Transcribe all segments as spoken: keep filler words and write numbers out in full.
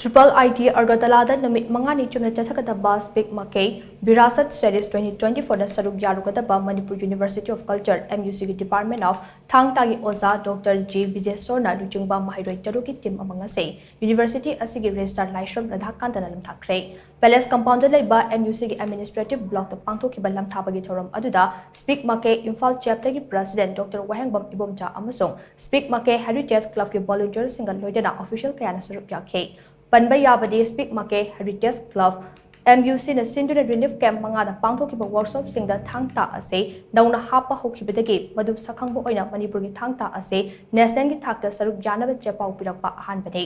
Triple I T Agartala ꯗ ꯅꯨꯃꯤꯠ ꯃꯉꯥꯅꯤ ꯆꯨꯞꯅ ꯆꯠꯊꯒꯗꯕ Speak Make Virasat Series twenty twenty-four ꯗ ꯁꯔꯨꯛ ꯌꯥꯔꯨꯒꯗꯕ Manipur University of Culture, M U C ꯒꯤ Department of ꯊꯥꯡ ꯇꯥꯒꯤ ꯑꯣꯖꯥ ꯗꯣꯛꯇꯔ ꯖꯤ ꯕꯤꯖꯦꯁꯣꯔꯅ ꯂꯨꯆꯤꯡꯕ ꯃꯍꯩꯔꯣꯏ ꯇꯔꯨꯛꯀꯤ team ꯑꯃ ꯉꯁꯤ University ꯑꯁꯤꯒꯤ Registrar ꯂꯥꯏꯁ꯭ꯔꯝ ꯔꯥꯙꯥꯀꯥꯟꯇꯅ ꯂꯝꯊꯥꯈ꯭ꯔꯦ꯫ Palace Compound ꯗ ꯂꯩꯕ M U C ꯒꯤ Administrative Block ꯇ ꯄꯥꯡꯊꯣꯛꯈꯤꯕ ꯂꯝꯊꯥꯕꯒꯤ ꯊꯧꯔꯝ ꯑꯗꯨꯗ Speak Make ꯏꯝꯐꯥꯜ Chapter ꯒꯤ President ꯗꯣꯛꯇꯔ ꯋꯥꯍꯦꯡꯕꯝ ꯏꯕꯣꯝꯆꯥ ꯑꯃꯁꯨꯡ Speak Make Heritage Club ꯀꯤ volunteer ꯁꯤꯡꯒ ꯂꯣꯏꯅꯅ official ꯀꯌꯥꯅ ꯁꯔꯨꯛ ꯌꯥꯈꯤ꯫ ꯄꯟꯕ ꯌꯥꯕꯗꯤ Speak Make Heritage Club, M U C ꯅ ꯁꯤꯟꯗꯨꯅ relief camp ꯃꯉꯥꯗ ꯄꯥꯡꯊꯣꯛꯈꯤꯕ workshop ꯁꯤꯡꯗ ꯊꯥꯡ ꯇꯥ ꯑꯁꯤ ꯅꯧꯅ ꯍꯥꯞꯄ ꯍꯧꯈꯤꯕꯗꯒꯤ ꯃꯗꯨ ꯁꯛꯈꯪꯕ ꯑꯣꯏꯅ ꯃꯅꯤꯄꯨꯔꯒꯤ ꯊꯥꯡ ꯇꯥ ꯑꯁꯤ national ꯒꯤ ꯊꯥꯛꯇ ꯁꯔꯨꯛ ꯌꯥꯅꯕ ꯆꯦꯄꯥꯎ ꯄꯤꯔꯛꯄ ꯑꯍꯥꯟꯕꯅꯤ꯫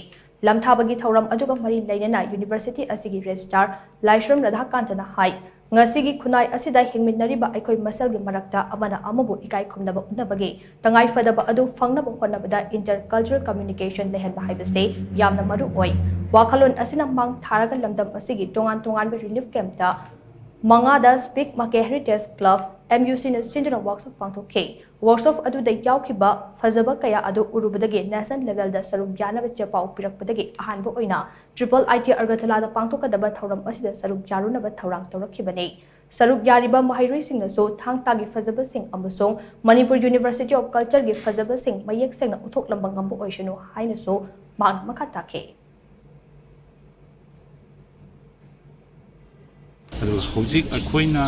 ꯂꯝꯊꯥꯕꯒꯤ ꯊꯧꯔꯝ ꯑꯗꯨꯒ ꯃꯔꯤ ꯂꯩꯅꯅ University ꯑꯁꯤꯒꯤ Registrar ꯂꯥꯏꯁ꯭ꯔꯝ ꯔꯥꯙꯥꯀꯥꯟꯇꯅ ꯍꯥꯏ, ꯉꯁꯤꯒꯤ ꯈꯨꯟꯅꯥꯏ ꯑꯁꯤꯗ ꯍꯤꯡꯃꯤꯟꯅꯔꯤꯕ ꯑꯩꯈꯣꯏ ꯃꯁꯦꯜꯒꯤ ꯃꯔꯛꯇ ꯑꯃꯅ ꯑꯃꯕꯨ ꯏꯀꯥꯏ ꯈꯨꯝꯅꯕ ꯎꯠꯅꯕꯒꯤ ꯇꯉꯥꯏ ꯐꯗꯕ ꯑꯗꯨ ꯐꯪꯅꯕ ꯍꯣꯠꯅꯕꯗ intercultural communication ꯂꯩꯍꯟꯕ ꯍꯥꯏꯕꯁꯤ ꯌꯥꯝꯅ ꯃꯔꯨ ꯑꯣꯏ꯫ ꯋꯥꯈꯜꯂꯣꯟ ꯑꯁꯤꯅ ꯃꯥꯡ ꯊꯥꯔꯒ ꯂꯝꯗꯝ ꯑꯁꯤꯒꯤ ꯇꯣꯉꯥꯟ ꯇꯣꯉꯥꯟꯕ relief camp ꯇ ꯃꯉꯥꯗ Speak Make Heritage Club, M U C ꯅ ꯁꯤꯟꯗꯨꯅ workshop ꯄꯥꯡꯊꯣꯛꯈꯤ꯫ Workshop ꯑꯗꯨꯗ ꯌꯥꯎꯈꯤꯕ ꯐꯖꯕ ꯀꯌꯥ ꯑꯗꯨ ꯎꯔꯨꯕꯗꯒꯤ national level ꯗ ꯁꯔꯨꯛ ꯌꯥꯅꯕ ꯆꯦꯄꯥꯎ ꯄꯤꯔꯛꯄꯗꯒꯤ ꯑꯍꯥꯟꯕ ꯑꯣꯏꯅ Triple I T Agartala ꯗ ꯄꯥꯡꯊꯣꯛꯀꯗꯕ ꯊꯧꯔꯝ ꯑꯁꯤꯗ ꯁꯔꯨꯛ ꯌꯥꯔꯨꯅꯕ ꯊꯧꯔꯥꯡ ꯇꯧꯔꯛꯈꯤꯕꯅꯤ꯫ ꯁꯔꯨꯛ ꯌꯥꯔꯤꯕ ꯃꯍꯩꯔꯣꯏꯁꯤꯡꯅꯁꯨ ꯊꯥꯡ ꯇꯥꯒꯤ ꯐꯖꯕꯁꯤꯡ ꯑꯃꯁꯨꯡ Manipur University of Culture ꯒꯤ ꯐꯖꯕꯁꯤꯡ ꯃꯌꯦꯛ ꯁꯦꯡꯅ ꯎꯠꯊꯣꯛꯂꯝꯕ ꯉꯝꯕ ꯑꯣꯏꯁꯅꯨ ꯍꯥꯏꯅꯁꯨ ꯃꯍꯥꯛꯅ ꯃꯈꯥ ꯇꯥꯈꯤ꯫ ꯑꯗꯨꯒ ꯍꯧꯖꯤꯛ ꯑꯩꯈꯣꯏꯅ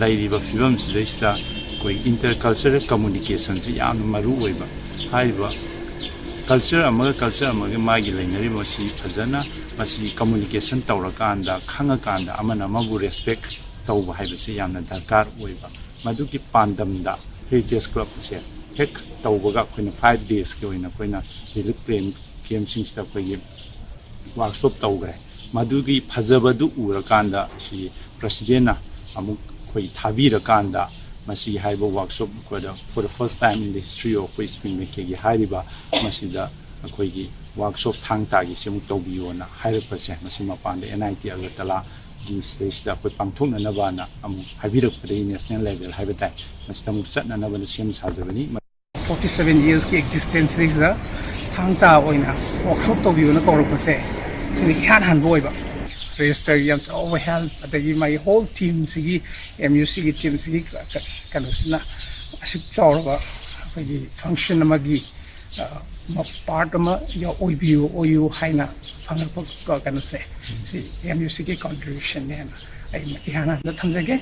ꯂꯩꯔꯤꯕ ꯐꯤꯕꯝꯁꯤꯗꯩꯁꯤꯗ ꯑꯩꯈꯣꯏ intercultural communication ꯁꯤ ꯌꯥꯝꯅ ꯃꯔꯨ ꯑꯣꯏꯕ꯫ ꯍꯥꯏꯔꯤꯕ culture ꯑꯃꯒ culture ꯑꯃꯒ ꯃꯥꯒꯤ ꯂꯩꯅꯔꯤꯕ ꯃꯁꯤ ꯐꯖꯅ ꯃꯁꯤ communication ꯇꯧꯔꯀꯥꯟꯗ, ꯈꯪꯉꯀꯥꯟꯗ, ꯑꯃꯅ ꯑꯃꯕꯨ respect ꯇꯧꯕ ꯍꯥꯏꯕꯁꯤ ꯌꯥꯝꯅ ꯗꯔꯀꯥꯔ ꯑꯣꯏꯕ꯫ ꯃꯗꯨꯒꯤ ꯄꯥꯟꯗꯝꯗ Heritage Club ꯑꯁꯦ ꯍꯦꯛ ꯇꯧꯕꯒ ꯑꯩꯈꯣꯏꯅ five days ꯀꯤ ꯑꯣꯏꯅ ꯑꯩꯈꯣꯏꯅ relief camp, camp ꯁꯤꯡꯁꯤꯗ ꯑꯩꯈꯣꯏꯒꯤ workshop ꯇꯧꯈ꯭ꯔꯦ꯫ ꯃꯗꯨꯒꯤ ꯐꯖꯕꯗꯨ ꯎꯔꯀꯥꯟꯗ ꯁꯤ president ꯅ ꯑꯃꯨꯛ ꯑꯩꯈꯣꯏ ꯊꯥꯕꯤꯔꯀꯥꯟꯗ ꯃꯁꯤ ꯍꯥꯏꯕ workshop ꯑꯩꯈꯣꯏꯗ for the first time in the history of ꯑꯩꯈꯣꯏ Speak Make ꯒꯤ ꯍꯥꯏꯔꯤꯕ ꯃꯁꯤꯗ ꯑꯩꯈꯣꯏꯒꯤ workshop ꯊꯥꯡ ꯇꯥꯒꯤꯁꯤ ꯑꯃꯨꯛ ꯇꯧꯕꯤꯌꯣꯅ ꯍꯥꯏꯔꯛꯄꯁꯦ, ꯃꯁꯤ ꯃꯄꯥꯟꯗ N I T Agartala ꯒꯤ ꯁꯤꯗꯩꯁꯤꯗ ꯑꯩꯈꯣꯏ ꯄꯥꯡꯊꯣꯛꯅꯅꯕꯅ ꯑꯃꯨꯛ ꯍꯥꯏꯕꯤꯔꯛꯄꯗꯒꯤ national level ꯍꯥꯏꯕ ꯇꯥꯏ, ꯃꯁꯤꯗ ꯑꯃꯨꯛ ꯆꯠꯅꯅꯕꯅ ꯁꯦꯝ ꯁꯥꯖꯕꯅꯤ꯫ Forty seven years ꯀꯤ existence ꯁꯤꯗꯩꯁꯤꯗ ꯊꯥꯡ ꯇꯥ ꯑꯣꯏꯅ workshop ꯇꯧꯕꯤꯌꯣꯅ ꯀꯧꯔꯛꯄꯁꯦ ꯁꯤꯅ ꯏꯍꯥꯟ ꯍꯥꯟꯕ ꯑꯣꯏꯕ꯫ ꯔꯦꯖꯤꯁꯇꯔꯒꯤ ꯌꯥꯝ ꯆꯥꯎꯕ ꯍꯦꯜꯞ, ꯑꯗꯒꯤ ꯃꯥꯒꯤ ꯍꯣꯜ ꯇꯤꯝꯁꯤꯒꯤ, ꯑꯦꯝ ꯌꯨ ꯁꯤꯒꯤ ꯇꯤꯝꯁꯤꯒꯤ ꯀ-, ꯀ-, ꯀꯩꯅꯣꯁꯤꯅ ꯑꯁꯨꯛ ꯆꯥꯎꯔꯕ ꯑꯩꯈꯣꯏꯒꯤ ꯐꯪꯁꯟ ꯑꯃꯒꯤ ꯄꯥꯔꯠ ꯑꯃ ꯌꯥꯎ-, ꯑꯣꯏꯕꯤꯌꯨ, ꯑꯣꯏꯌꯨ ꯍꯥꯏꯅ ꯐꯪꯉꯛꯄ ꯀ-, ꯀꯩꯅꯣꯁꯦ, ꯁꯤ ꯑꯦꯝ ꯌꯨ ꯁꯤꯒꯤ ꯀꯣꯟꯇ꯭ꯔꯤꯕ꯭ꯌꯨꯁꯟꯅꯦꯅ ꯑꯩ ꯏꯍꯥꯟ ꯍꯥꯟꯕꯗ ꯊꯝꯖꯒꯦ꯫